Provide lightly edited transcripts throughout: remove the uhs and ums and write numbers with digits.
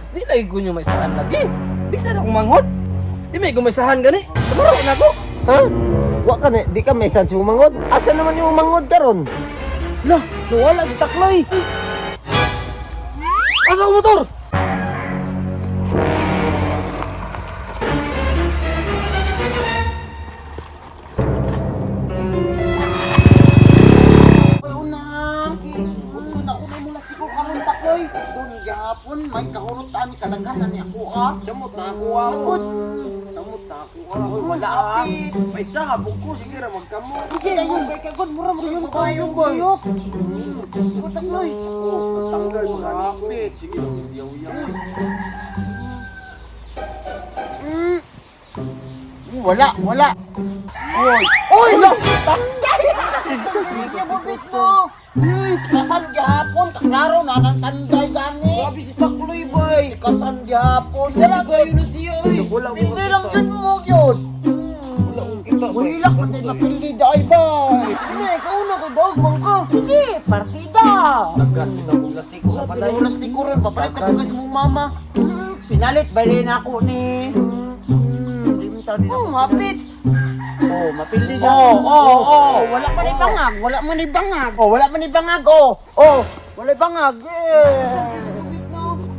Di lagi ko nyo maisahan lagi. Bisa na akong manghod. Di may gumaisahan gani. Tumaro na ako. Ha? Wa ka na, di ka may si umangod. Asa naman yung umangod karon? Lah, nawala si Takloy. Asa ang motor? Uy, unang, ki. Unto na ko na imong lastiko karon Takloy. Doon gihapon may kahurot ani kadaghan na ni ako ah. Samot na ako ah. Samot. Samot na ako ah. Oy, wala apit. Wait sa habog ko sige ra magkamo. Sige, ayun kay kagod mura mo yun kayo boy. Ko Takloy. Oh, tanggal mga apit. Sige, yaw-yaw. Wala, wala. Oy, oy, tanday. Siya bubit mo. Kasan gihapon, klaro na nang tanday gani. Grabe si Takloy bay. Kasan gihapon. Sa kayo na siya oy. Wala ko Pili lang yun mo yun. Wala akong kita bay. Mahilak man tayo mapili daay bay. Sige na, ikaw na kay baog man ka. Sige, partida. Daghan kita kong lastiko sa balay. Sa lastiko ron, papalit ako kasi mong mama. Pinalit ba rin ako ni? Hapit. Oh, mapili na. Oh. Wala man ni bangag, wala man ni bangag. Oh, wala man ni bangag. Oh, wala bangag. Eh.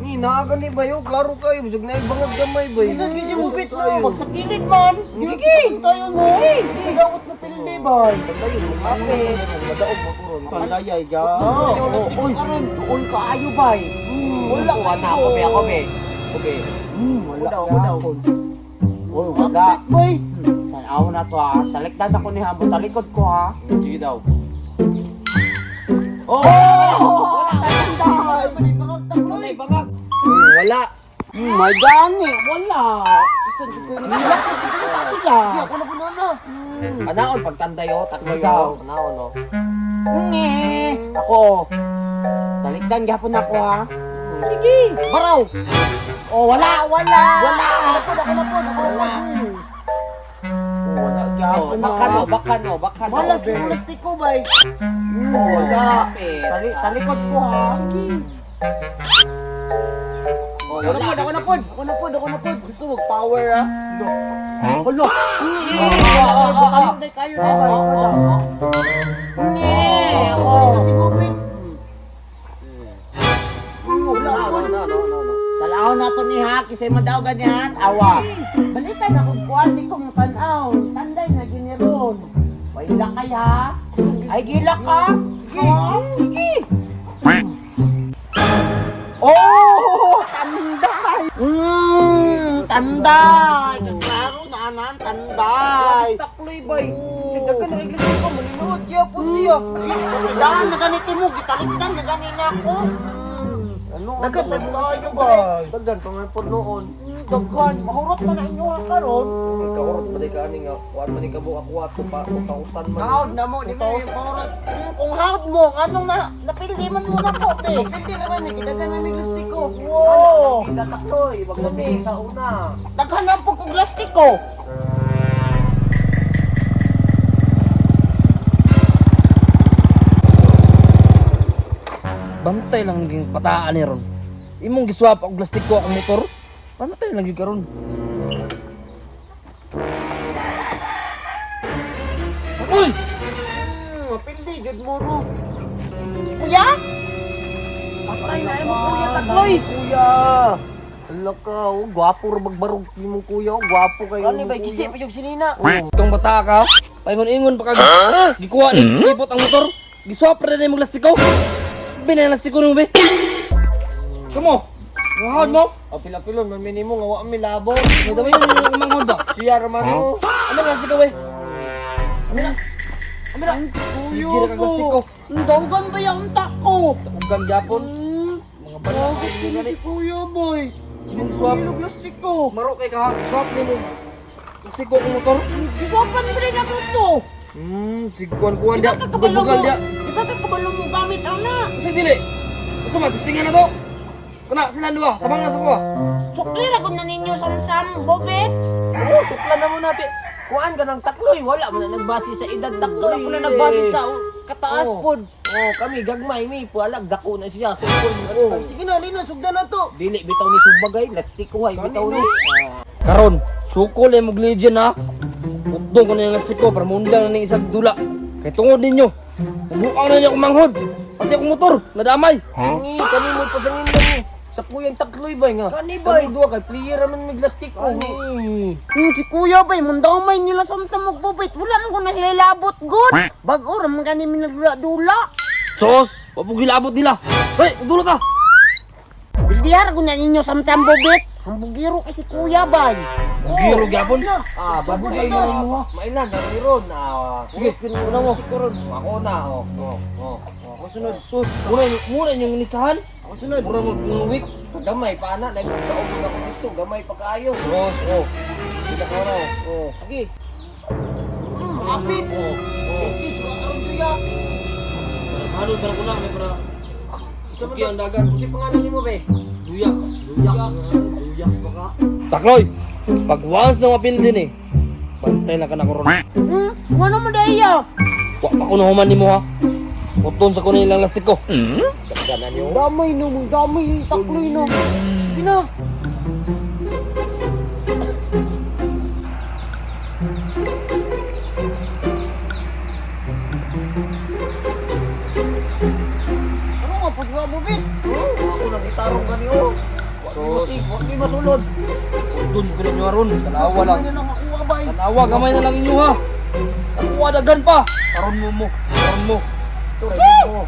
Ni naa ka ni bayo, klaro kayo bisag na ibangag gamay bay. Bisan kasi mubit no, pag sa kilid man. Sige, tayo no. Sige, dawat na pili bay. Pandayon, mapit. Madaog mo kuron. Pandayay ga. Oy, doon ka ayo bay. Wala Wala ako be, ako be. Okay. Wala wala. Oy, wala. Boy. Tanaw na to ha. Talikdan ako ni Hamo, talikod ko ha. Sige daw. Oh! Wala. Wala bangag. Wala. May gani, wala. Bisan jud ko na. Wala ko kita sila. Sige, ako na puno na. Anaon pagtanday oh, takloy Ikaw. oh. Anaon oh. Nge. Ako. Talikdan gihapon ako ha. Sige. Baraw. Oh, wala, wala. Wala. Ako na, ako na po, ako na po. Oh, wala Gihapon Oh, na. baka no, baka no, baka no. Wala sa plastiko, bay. Oh, Wala. Hapit. Talikod ko ha. Sige. Oh, Ako na wala. po, ako na po, ako na po, ako na po. Gusto mo power ha? Hala. Hala. Kayo na kayo. Nge, ako. Si Bubit. Wala No, ko. no, no, no, no. Talaw na to ni ha, kisay madaw ganyan, awa. Balitan ako kuan di ko tanaw. Tanday na giniron. Wala kay ha. Ay gila ka. Sige. Sige. Oh, tanday. Tanday. Klaro na anan, tanday. Takloy bay. Sige na iglesia ko maninuod gyapon siya. Dahan na ganito mo, gitalikdan na ganina ako. Ano ang Daghan man tayo, bay. Daghan pa man pod noon. Daghan, mahurot man na inyo ha karon. Kahurot pa di ka ani nga kuan man ni kabo ako ato pa 2,000 man. Hawd na mo, di mo yung mahurot. Kung hawd mo, anong na, napili man mo na ko, be. Hindi naman ni kidagan na may lastiko. Wow. Ano takloy, wag mo sa una. Daghan ang pagkuglastiko. Bantay lang yung pataan ni ron. Imong giswap og plastiko akong motor. Bantay lang yung karon. Uy! Mapili, jud mo ro. Kuya? Patay na mo, kuya, takloy. Kuya. Ala ka, oh, gwapo ra magbarog nimong kuya, oh, gwapo kayo. Kani ba, kisi pa yung sinina. Itong bata ka, paingon-ingon pa kag gikuha ni ipot ang motor. Giswap ra na imong plastiko. Binay ang plastiko nimo be. Kamo. Ngahod mo. Apil-apilon man minimo nga wa mi labo. May dami yung manghod ba? Siya ra man oh. Ano plastiko be? Ano na? Ano na? Kuya Gira kag plastiko. Ang dawgan ba yung tako? Ugang gyapon. Mga bata Bakit sino si kuya, boy? Imong swap. Yung plastiko. Maro kay ka swap nimo. Plastiko akong motor. Gisopan mo rin ako to. Sigkuan-kuan Di ba dia. ka kabalo Bugal mo? dia. Di ba ka kabalo mo gamit ang na? Kasi dili. Gusto man testingan na to. Kuna sila duha, tabang na sa kuha. Sukli ra gud na ninyo samsam, bobet. Oh, sukla na mo na pi. Kuan ka ng takloy, wala man na nagbase sa edad takloy. Wala ko na nagbase sa Kataas Oh. pod. Oh, kami gagmay mi, pualag dako na siya. Sukol. Oh. Ay, sige na, lina, sugdan na to. Dili bitaw ni subagay, lastiko ay bitaw ni. Karon, sukol ay mong legend ha. Putong ko na yung lastiko para mundang na ning isang dula. Kay tungod ninyo, buang na ninyo akong manghod. Pati akong motor, nadamay. Kami kami mo pasangin lang ni. Sa kuyang takloy bay nga. Kani, bay? Kami duha kay player raman mig lastiko. Si kuya bay, mundamay nila samsam magbubit. Wala man ko na sila labot, good. Bago raman kani minagdula-dula. Sos, wapog gilabot nila. Hoy, dula ka. Bildihar ko na ninyo samsam bubit. Hambugiro kay si kuya bay. Giro gyapon. Ah, bago Sugod na na imo, ha? Mailan na ron. Ah, Sige, una mo. Ako na, oh. Oh, oh. Oh, Ako sunod. Sus, mura mura inyong inisahan. Ako sunod. Mura mo week. Gamay pa na, lahi pa ako dito, gamay pa kaayo. Sos, oh. Kita ko raw. Oh, sige. Apit. Oh, oh. Ano para ko na may para Sa Okay, ang dagat. Kasi pangalan nimo be? Duyak. Duyak. Duyak ba ka? Takloy, pag once na mapil din eh. Bantay lang ka na koron. Wala mo daya. Wa pa ko nahuman nimo ha. Puton sa kuno ilang lastiko. Dagdanan niyo. Damay no, damay takloy no. Sige na. Ano nga pag nga bubit? Oh, ako nang gitarong gani oh. Wa di masig, wa di masulod. Puton ko ninyo aron. Tanawa lang. Ano na nakakuha bay? Tanawa gamay na lang inyo ha. Nakuha dagan pa. Karon mo mo. Karon mo. Sige. mo.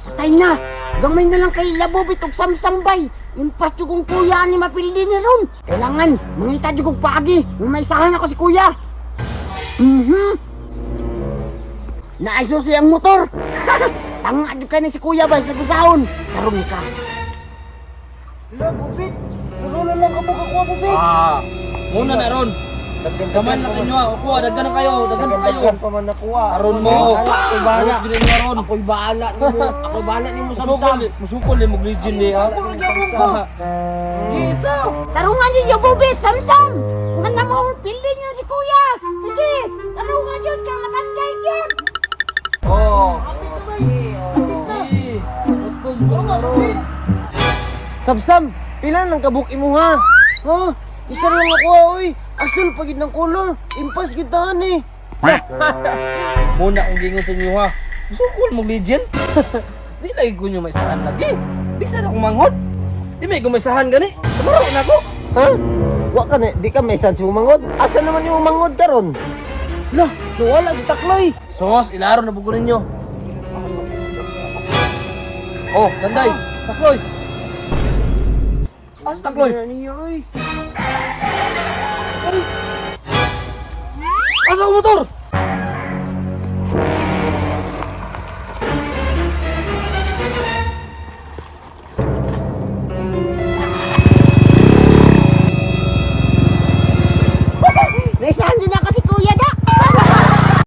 Patay na! Gamay na lang kay Labobit og samsambay. Impas jud kong kuya ni mapildi ni ron. Kailangan mangita jud kog paagi. Maisahan ako si kuya. Naisusi ang motor. Tanga jud kay ni si kuya bay sa gusahon. Karon ka. La, bubit. Tulo na lang ka kakuha bubit. Ah. Muna na ron. Gamay lang inyo ha. Kuha daghan na kayo. Daghan pa kayo. Dagdagan pa man nakuha. Karon mo. Ako'y bahala. Puton ninyo aron. Ako'y bahala nimo. Ako'y bahala nimo samsam. Musukol, musukol eh, mag-legend eh ha. Ako ko. Gitsa! Tarungan ninyo bubit samsam. Nga mo pildi niyo si kuya. Sige, tarungan jud kay matanday jud. Oh. Puton ko na ron. Samsam, pila nang kabuk imo ha? Ha? Isa lang ako oy. Asul pagid ng color. Impas gid tahan eh. Muna akong gingon sa inyo ha. Sukol mo legend. Di lagi ko nyo maisahan lagi. Bisa na akong manghod. Di may gumaisahan gani. Tumaro na ako. Ha? Wa ka na, di ka may sans umangod. Asa naman yung umangod karon? Lah, nawala si Takloy. Sos, ilaro na buko ninyo. Oh, tanday. Takloy. Asa takloy? Ano niya oy? Asa ang motor?